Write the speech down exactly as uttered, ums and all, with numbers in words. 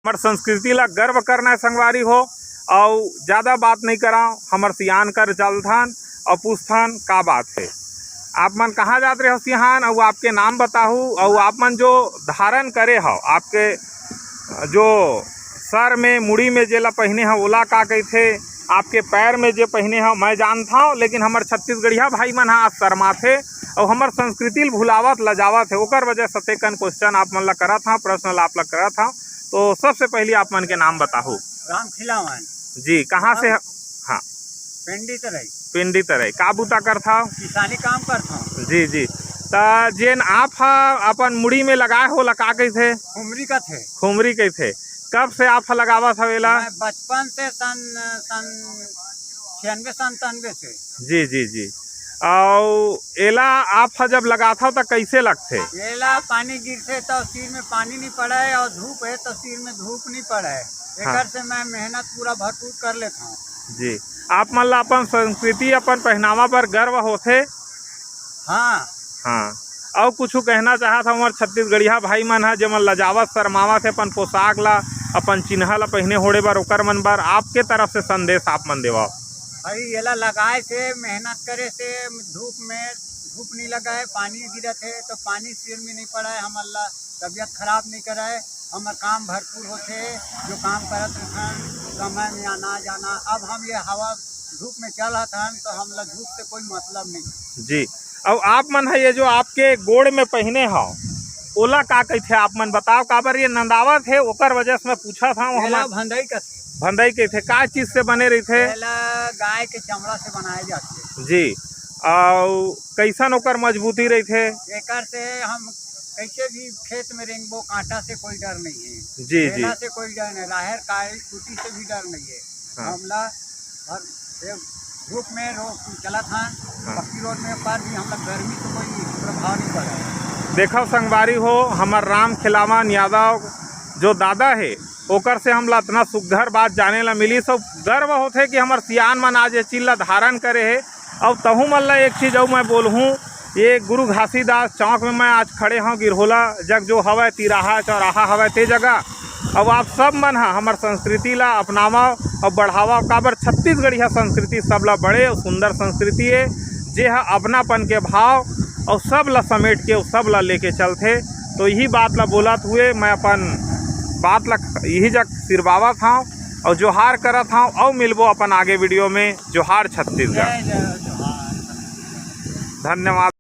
हमर संस्कृति ला गर्व करना हे संगवारी हो। अउ ज्यादा बात नहीं कराओ, हमर सियान कर चलथन अउ पूछथन का बात हे। आप मन कहाँ जात रहे हो सियान, अउ आपके नाम बताहू, अउ आप मन जो धारण करे हो, आपके जो सर में, मुड़ी में जेला पहिने हो, ओला का कहिथे? आपके पैर में जे पहिने हो, मैं जानत हव, लेकिन हमर छत्तीसगढ़िया भाई मन ह आज शर्माथे अउ हमर संस्कृति ल भुलावत, लजावत हे, ओकर वजह से तेकन क्वेश्चन आप मन ला करत हव, प्रश्न ला आप ला करत हव। तो सबसे पहली आप मन के नाम बताहू। राम खिलावन। जी, कहाँ से ह-, हाँ। पेंडी तरई। पेंडी तरई। का बूता करथव? किसानी काम करथव। जी, जी। त जेन आप ह अपन मुड़ी में लगाए हो, ओला का कहिथे? खुमरी कथे। खुमरी कहिथे। कब से आप ह लगावत हव एला? मैं बचपन से, सन, सन छियानवे संतानवे से। जी, जी, जी। अउ एला आप ह जब लगाथव त कइसे लगथे? एला पानी गिरथे त सिर में पानी नहीं पड़े अउ धूप हे त सिर में धूप नहीं पड़े। हाँ। एकर से मैं मेहनत पूरा भरपूर कर लेथव। जी, आप मन ला अपन संस्कृति, अपन पहनावा बर गर्व होथे? हाँ। हाँ। अउ कुछु कहना चाहत हव हमर छत्तीसगढ़िया भाई मन ह, जेमन लजावत शर्मावत हे अपन पोशाक ला, अपन चिन्हा ला पहिने होड़े बर, ओकर मन बर आपके तरफ से संदेश आप मन देवव। भाई, एला लगाए से, मेहनत करे से, धूप में, धूप नहीं लगाए, पानी गिरत हे तो पानी सिर में नहीं पड़े, हमन ला तबीयत खराब नहीं करे, हमर काम भरपूर होथे, जो काम करत रथन समय में आना जाना। अब हम ये हवा धूप में चलत हन तो हमला धूप से कोई मतलब नहीं। जी, अउ आप मन ह ये जो आपके गोड़ में पहिने हव, ओला का कहिथे आप मन बताओ, काबर ये नंदावत हे, ओकर वजह से मैं पूछत हव। एला हमर भंदई कथे। भंदई कहिथे, का चीज से बने रहिथे? एला गाय के चमड़ा से बनाए जाथे। जी, अउ कइसन ओकर मजबूती रहिथे? एकर से हम कइसे भी खेत में रेंगबो, कांटा से कोई डर नहीं है, जी, जी। ढेला से कोई डर नहीं, राहेर काई कुटी से भी डर नहीं है। हाँ। हमला भर, ये धूप में रोड चलत हन, हाँ। पक्की रोड में, पर भी हमला गर्मी से कोई प्रभाव नहीं पड़ा। देखव संगवारी हो, हमर राम खिलावन यादव जो दादा हे, ओकर से हमला अतना सुग्घर बात जाने ला मिलिस, अउ गर्व होथे कि हमर सियान मन आज ये चीज ला धारण करे हे। अउ तहू मन ला एक चीज अउ मैं बोलहूँ, ये गुरु घासीदास चौक में मैं आज खड़े हव, गिरहोला जग जो हवय, तिराहा चौराहा हवय ते जगह। अउ आप सब मन ह हमर संस्कृति ला अपनावव अउ बढ़ावव, काबर छत्तीसगढ़िया संस्कृति सबला बड़े अउ सुंदर संस्कृति ए, जे ह अपनापन के भाव अउ सब ला समेट के अउ सब ला लेके चलथे। तो यही बात ला बोलत हुए मैं अपन बात ला यही जग सिरवावत हव अउ जोहार करत हव अउ मिलबो अपन आगे वीडियो में। जोहार छत्तीसगढ़। जय जय जोहार। धन्यवाद।